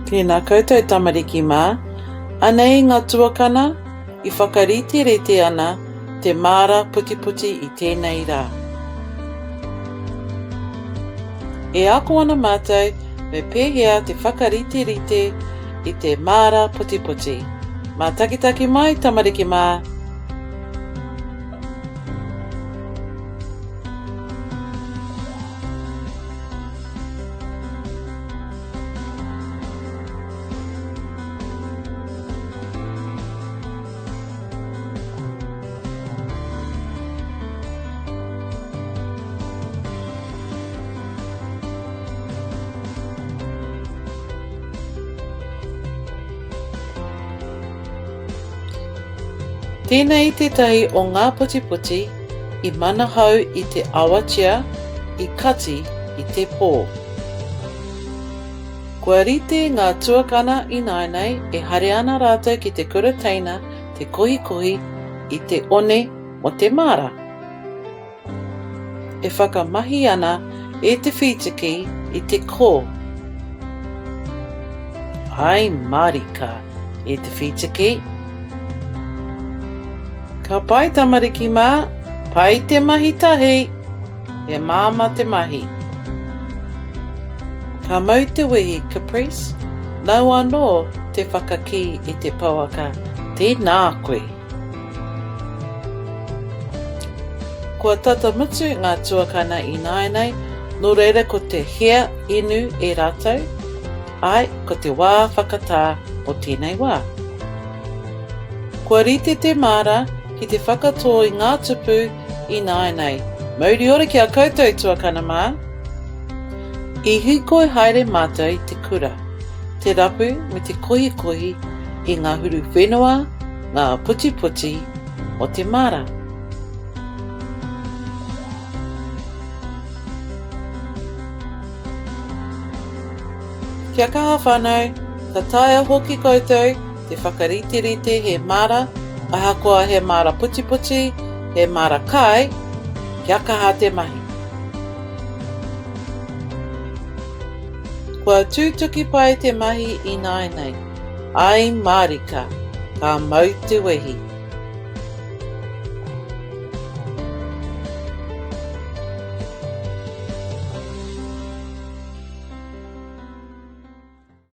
Tēnā koutou tamariki mā, anei ngā tuakana i whakariterite ana te māra putiputi i tēnei rā. E ako ana mātou me pēhea te whakariterite i te māra putiputi. Mātakitaki mai tamariki mā! Tēnei tētahi o ngā putiputi i manahau i te awatea i kati i te pō. Kua rite ngā tuakana ināianei e haere ana rātou ki te kura teina te kohikohi i te one mo te māra. E whakamahi ana e te whītiki i te kō. Ai mārika e te whītiki. Ka pai tamariki mā, pai te mahi tahi! He māmā te mahi. Ka mau te wehi, Caprice, nau anō te whakakī i te pouaka, tēnā koe. Kua tata mutu ngā tuakana ināianei, nō reira ko te hea inu e rātou, āe, ko te wā whakatā o tēnei wā. Kua rite te māra ki te whakatō i ngā tupu Ināianei, mauri ora ki a koutou tuakana mā! I hīkoi haere mātou i te kura, te rapu me te kohikohi i ngā huru whenua, ngā putiputi o te māra. Kia kaha whanau, ka taea hoki koutou te whakariterite he māra, ahakoa he māra putiputi, he māra kai, kia kaha te mahi. Kua tūtuki pai te mahi ināianei, ai mārika, ka mau te wehi.